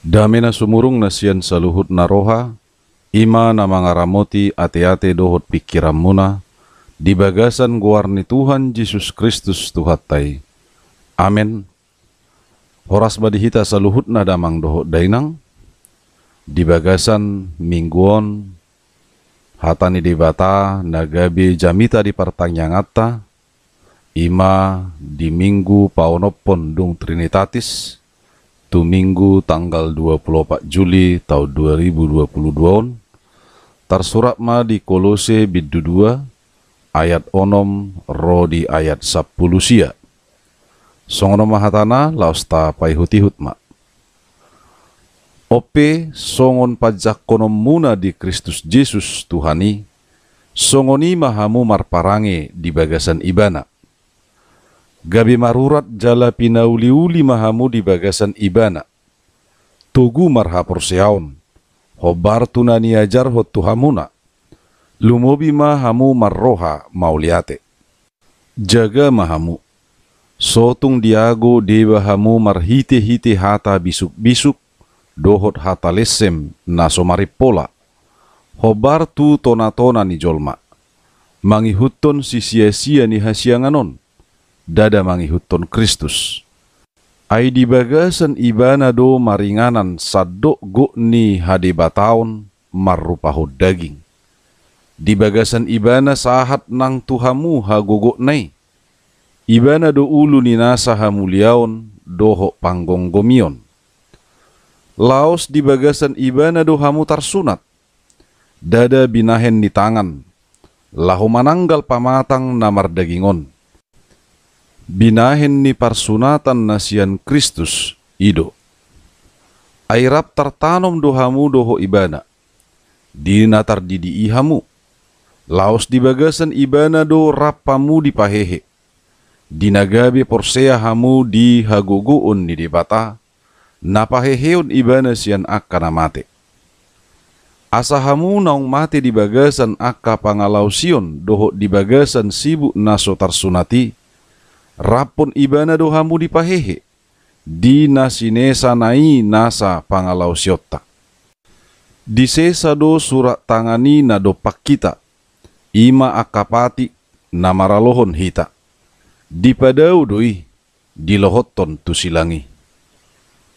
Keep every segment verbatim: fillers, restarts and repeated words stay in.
Dame na sumurung na sian saluhut na roha, i ma na mangaramoti ateate dohot pingkiranmuna, di bagasan goar ni Tuhan Jesus Kristus Tuhanta i. Amen. Horas ma di hita saluhutna damang dohot dainang, di bagasan minggu on, hata ni Debata na gabe jamita di partangianganta, i ma di minggu paonomhon dung Trinitatis, tu minggu tanggal dua pulu opat Juli taon dua ribu dua pulu dua on, tarsurat ma di Kolose bindu dua, ayat onom ro di ayat sampulu sia. Songon on ma hatana, laos tapaihutihut ma. On pe, songon panjangkononmuna di Kristus Jesus Tuhan i, songon i ma hamu marparange di bagasan Ibana. Gabe marurat jala pinauliuli ma hamu di bagasan Ibana. Togu marhaporseaon, hombar tu na niajarhon tu hamuna. Lumobi ma hamu marroha mauliate. Jaga ma hamu. So tung diago deba hamu marhitehite hata bisukbisuk dohot hata lensem na so marimpola, hombar tu tonatona ni jolma, mangihuthon sisiasia ni hasiangan on, ndada mangihuthon Kristus. Ai di bagasan Ibana do maringanan sandok gok ni hadebataon marrupahon daging. Di bagasan Ibana sahat nang tu hamu hagogotna i. Ibana do ulu ni nasa hamuliaon dohot panggomgomion. Laos di bagasan Ibana do hamu tarsunat, ndada binahen ni tangan, laho mananggal pamatang na mardaging on. Binahen ni parsunatan na sian Kristus i do. Ai rap tartanom do hamu dohot Ibana, di na tardidi i hamu. Laos di bagasan Ibana do rap hamu dipahehe, di na gabe porsea hamu di hagogoon ni Debata, na paheheon Ibana sian angka na mate. Asa hamu naung mate di bagasan angka pangalaosion dohot di bagasan sibuk na so tarsunat i, raphon Ibana do hamu dipahehe, di na sinesana i nasa pangalaosionta. Disesa do surat tangan i na dompak hita, i ma angka patik na maralohon hita. Dipadao do i, dilohothon tu silang i.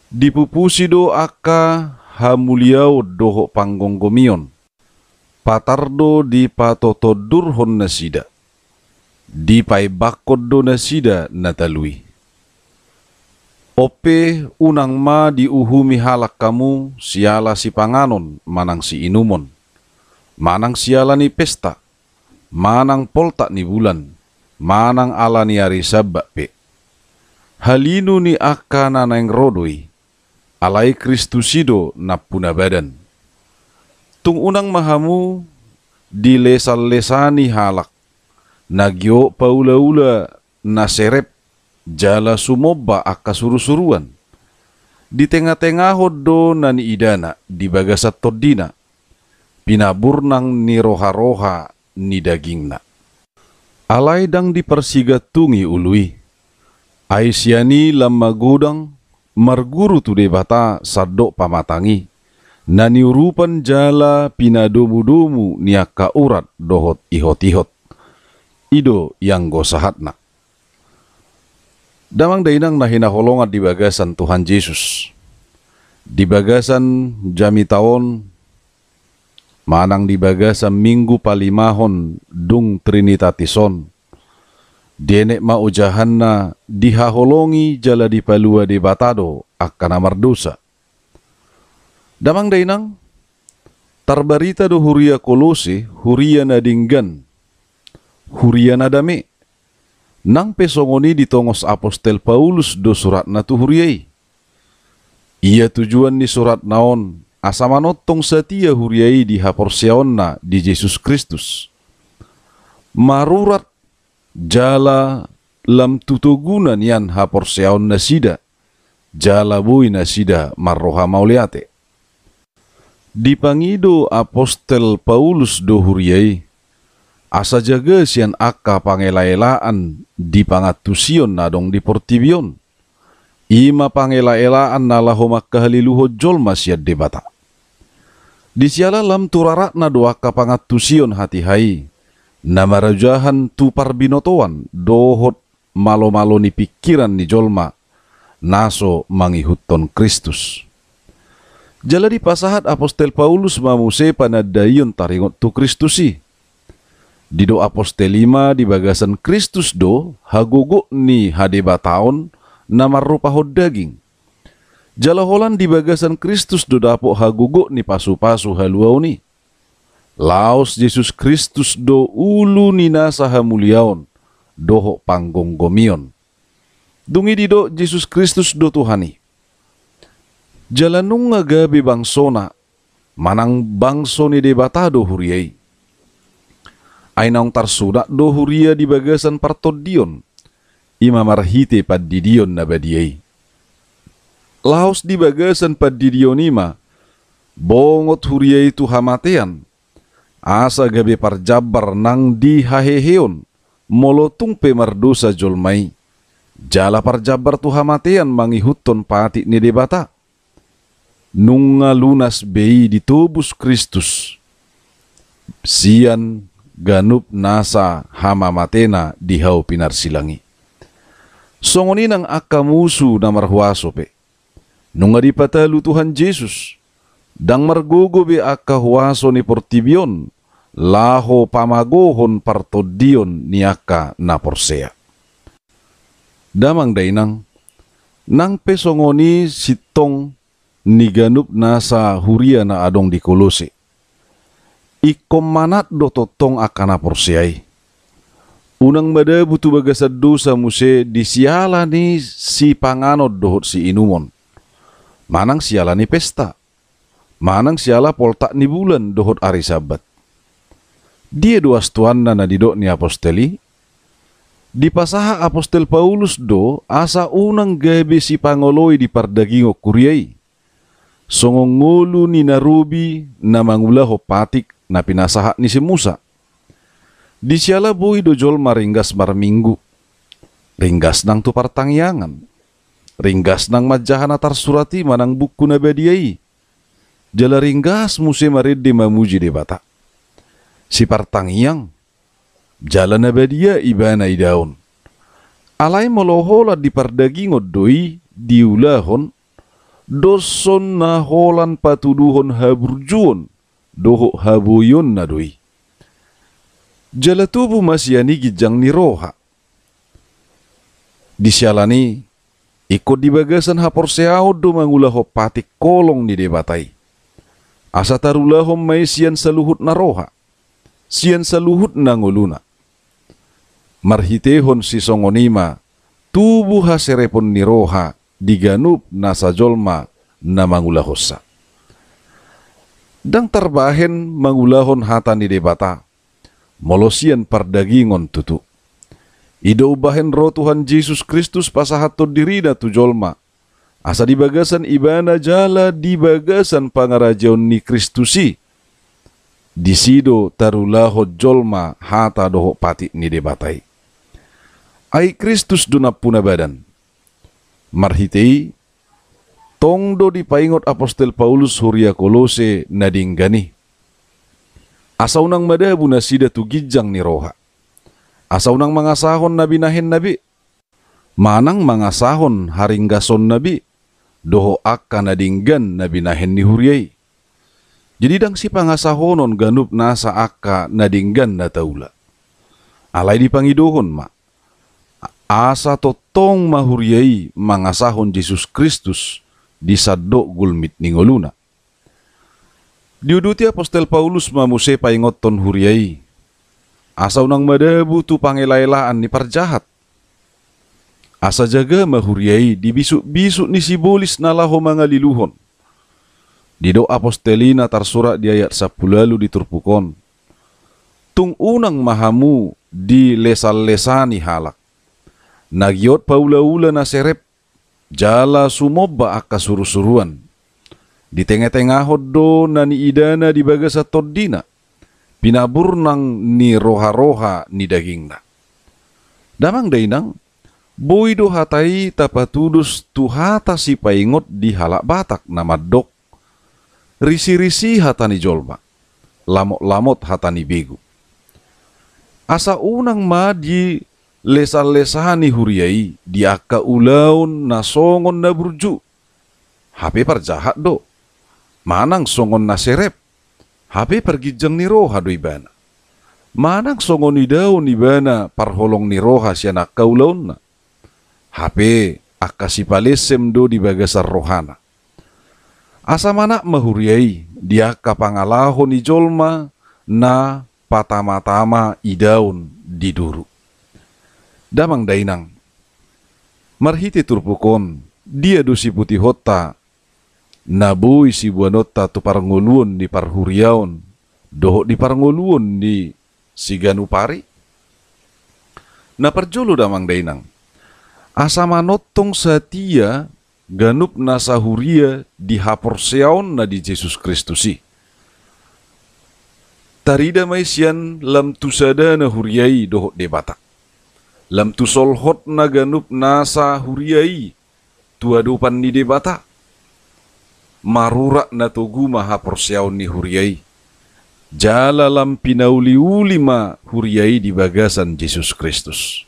Dipupusi do angka hamuliaon dohot panggomgomion. Patar do dipatotondurhon nasida. Dipaimbakkon do nasida na talu i. On pe, unang ma diuhumi halak hamu siala sipanganon manang siinumon, manang siala ni pesta, manang poltak ni bulan, manang ala ni ari Sabbat pe. Halinu ni angka na naeng ro do i, alai Kristus i do nampuna badan. Tung unang ma hamu dilesanlesani halak, na giot paulaula na serep, jala sumomba angka surusuruan. Ditengatengahon do na niidana di bagasan tondina, pinaburnang ni roharoha ni dagingna. Alai ndang diparsigantungi ulu i. Ai sian i lam magodang marguru tu Debata sandok pamatang i, na niurupan jala pinadomudomu ni angka urat dohot ihotihot. I do ianggo sahatna. Damang dainang na hinaholongan di bagasan Tuhan Jesus. Di bagasan jamita on, manang di bagasan minggu palimahon dung Trinitatis on, dienet ma ojahanna dihaholongi jala dipalua Debata do angka na mardosa. Damang dainang, tarbarita do huria Kolose, huria na denggan, huria na dame. Nang pe songon i ditongos apostel Paulus do suratna tu huria i. Ia tujuan ni suratna on, asa manongtong satia huria i di haporseaonna di Jesus Kristus. Marurat jala lam tu toguna nian haporseaonnasida, jala boi nasida marroha mauliate. Dipangido apostel Paulus do huria i, asa jaga sian angka pangelaelaan di pangantusion na adong di portibi on. I ma pangelaelaan na laho manghaliluhon jolma sian Debata. Di siala lam tu raratna do angka pangantusion hatiha i, na marojahan tu parbinotoan dohot malomalo ni pingkiran ni jolma na so mangihuthon Kristus. Jala dipasahat apostel Paulus ma muse panandaion taringot tu Kristus i. Didok apostel i ma di bagasan Kristus do hagogoon ni hadebataon na marrupahon daging. Jala holan di bagasan Kristus do dapot hagogoon ni pasupasu haluaon i. Laos Jesus Kristus do ulu ni nasa hamuliaon dohot panggomgomion. Dung i didok Jesus Kristus do Tuhan i. Jala nunga gabe bangsona, manang bangso ni Debata do huria i. Ai naung tarsunat do huria di bagasan partondion, i ma marhite pandidion na badia i. Laos di bagasan pandidion i ma, bongot huria i tu hamatean, asa gabe parjambar nang di haheheon, molo tung pe mardosa jolma i, jala parjambar tu hamatean mangihuthon patik ni Debata. Nunga lunas be i ditobus Kristus sian ganup nasa hamamatena di hau pinarsilang i. Songon i nang angka musu na marhuaso pe. Nunga dipatalu Tuhan Jesus, ndang margogo be angka huaso ni portibi on, laho pamagohon partondion ni angka na porsea. Damang dainang, nang pe songon i sintong ni ganup nasa huria na adong di Kolose. Ingkon manat do tongtong angka na porsea i. Unang madabu tu bagasan dosa muse di siala ni sipanganon dohot siinumon. Manang siala ni pesta. Manang siala poltak ni bulan dohot ari Sabat. Dia do astuanna na nidok ni apostel i? Dipasahat apostel Paulus do asa unang gabe sipangoloi di pardagingon huria i. Songon ngolu ni na robi na mangulahon patik na pinasahat ni si Musa. Di siala boi do jolma ringgas marminggu. Ringgas nang tu partangiangan. Ringgas nang manjaha na tarsurat i manang buku na badia i. Jala ringgas muse marende mamuji Debata. Sipartangiang. Jala na badia ibana idaon. Alai molo holan di pardagingon do i diulahon, dos on na holan patuduhon haburjuon dohot haboionna do i. Jala tubu ma sian i ginjang ni roha. Di siala ni, ingkon di bagasan haporseaon do mangulahon patik holong ni Debata i. Asa tarulahon ma i sian saluhutna roha, sian saluhutna ngoluna. Marhitehon sisongon i ma tubu haserepon ni roha di ganup nasa jolma na mangulahonsa. Ndang tarbahen mangulahon hata ni Debata molo sian pardagingon tutu. I do umbahen ro Tuhan Jesus Kristus pasahathon dirina tu jolma, asa di bagasan ibana jala di bagasan pangarajaon ni Kristus i, disi do tarulahon jolma hata dohot patik ni Debata i. Ai Kristus do nampuna badan. Marhite i, tong do dipaingot apostel Paulus huria Kolose na denggan i. Asa unang madabu nasida tu ginjang ni roha. Asa unang mangasahon na binahenna be. Manang mangasahon haringgasonna be. Dohot angka na denggan na binahen ni huria i. Jadi ndang sipangasahonon ganup nasa angka na denggan na taula. Alai dipangidohon ma. Asa tongtong ma huria i mangasahon Jesus Kristus di sandok gulmit ni ngoluna. Diuduti apostel Paulus ma muse paingothon huria i. Asa unang madabu tu pangelaelaan ni parjahat. Asa jaga ma huria i di bisukbisuk ni sibolis na laho mangaliluhon. Didok apostel i na tarsurat di ayat sampulu ualu di turpuk on. Tung unang ma hamu dilesanlesani halak. Na giot paulaula na serep, jala sumomba angka surusuruan. Ditengetengahon do na niidana di bagasan tondina, pinaburnang ni roharoha ni dagingna. Damang dainang, Boi do hata i tapatudos tu hata sipaingot di halak Batak na mandok: Risirisi hata ni jolma, lamotlamot hata ni begu. Asa unang ma dilesalesani huria i di angka ulaon na songon na burju. Hape parjahat do. Manang songon na serep. Hape parginjang ni roha do ibana. Manang songon idaon ibana parholong ni roha sian angka ulaonna. Hape angka sipalessem do di bagasan rohana. Asa manat ma huria i di angka pangalaho ni jolma na patamatama idaon di duru. Damang dainang, marhite turpuk on, dia do siputihonta na boi siboanonta tu parngoluon ni parhuriaon dohot di parngoluon ni siganup ari? Na parjolo damang dainang, asa manongtong satia ganup nasa huria di haporseaonna di Jesus Kristus i. Tarida ma i sian lam tu sadana huria i dohot Debata. Lam tu solhotna ganup nasa huria i tu adopan ni Debata. Marurat na togu ma haporseaon ni huria i. Jala lam pinauliuli ma huria i di bagasan Jesus Kristus.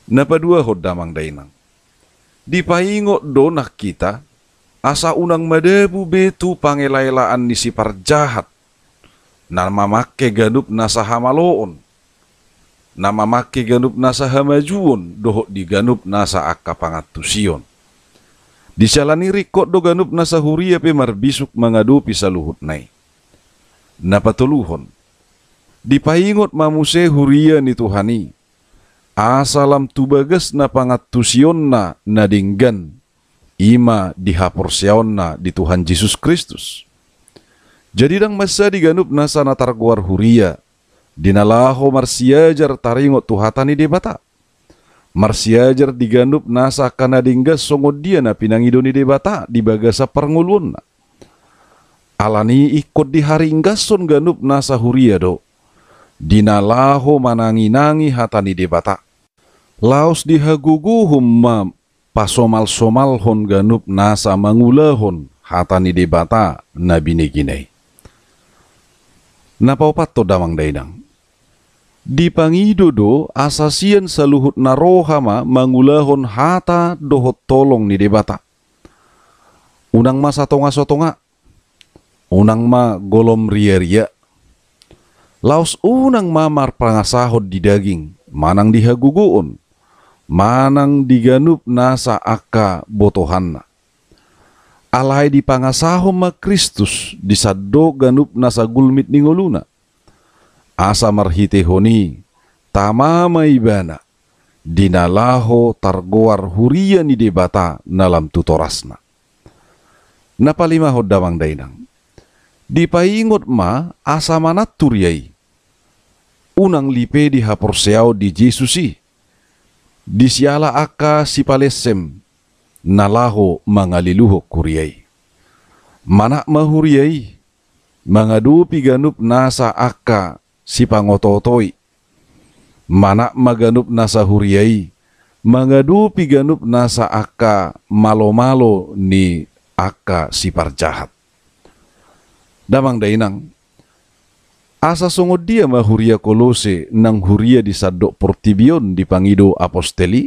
Na paduahon damang dainang, dipaingot do nang hita, asa unang madabu be tu pangelaelaan ni siparjahat, na mamangke ganup nasa hamaloon, na mamangke ganup nasa hamajuon, dohot di ganup nasa angka pangantusion. Di siala ni i ringkot do ganup nasa huria pe marbisuk mangadopi saluhutna i. Na patoluhon, dipaingot ma muse huria ni Tuhan i, asa lam tu bagasna pangantusionna na denggan, i ma di haporseaonna di Tuhan Jesus Kristus. Jadi ndang mansadi ganup nasa na targoar huria, di na laho marsiajar taringot tu hata ni Debata. Marsiajar di ganup nasa angka na denggan songon dia na pinangido ni Debata di bagasan parngoluonna. Alani i ingkon diharinggashon ganup nasa huria do, di na laho mananginangi hata ni Debata. Laos dihagogohon ma pasomalsomalhon ganup nasa mangulahon hata ni Debata na binegena i. Na paopathon damang dainang, dipangido do asa sian saluhut na roha ma mangulahon hata dohot holong ni Debata. Unang ma satongasotonga, unang ma golom riaria. Laos unang ma marpangasahon di daging, manang di hagogoon, manang di ganup nasa angka botohanna. Alai dipangasahon ma Kristus di sandok ganup nasa gulmit ni ngoluna. Asa marhitehon i tama ma ibana di na laho targoar huria ni Debata na lam tu torasna. Na palimahon damang dainang, dipaingot ma asa manat huria i, unang lipe di haporseaon di Jesus i, di siala angka sipalessem na laho mangaliluhon huria i. Manat ma huria i mangadopi ganup nasa angka sipangotootoi. Manat ma ganup nasa huria i mangadopi ganup nasa angka malomalo ni angka siparjahat. Damang dainang, asa songon dia ma huria Kolose nang huria di sandok portibi on dipangido apostel i?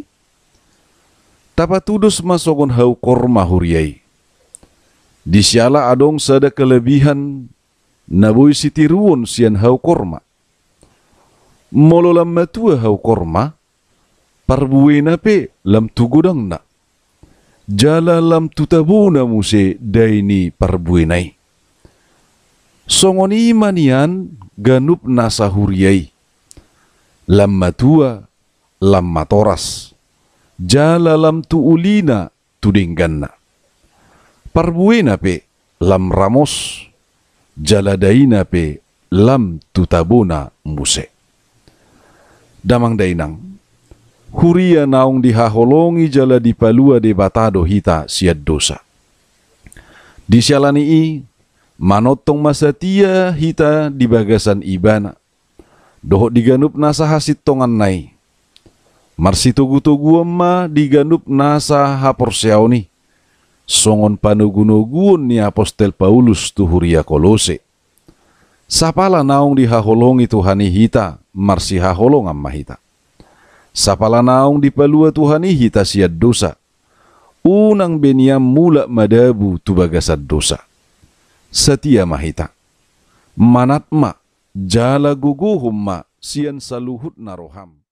Tapatudos ma songon hau korma huria i. Di siala adong sada kelebihan na boi sitiruon sian hau korma. Molo lam matua hau korma, parbuena pe lam tu godangna, jala lam tu tabona muse dai ni parbuena i. Songon i ma nian ganup nasa huria i, lam matua, lam matoras, jala lam tu ulina tu dengganna. Parbuena pe lam ramos, jala daina pe lam tu tabona muse. Damang dainang, huria naung dihaholongi jala dipalua Debata do hita sian dosa. Di siala ni i, manongtong ma satia hita di bagasan Ibana dohot di ganup nasa hasintonganna i. Marsitogutoguon ma di ganup nasa haporseaon i, songon panogunoguon ni apostel Paulus tu huria Kolose. Sapala naung dihaholongi Tuhan i hita, marsihaholongan ma hita. Sapala naung dipalua Tuhan i hita sian dosa. Unang be nian mulak madabu tu bagasan dosa. Satia ma hita. Manat ma, jala gogohon ma sian saluhutna roham.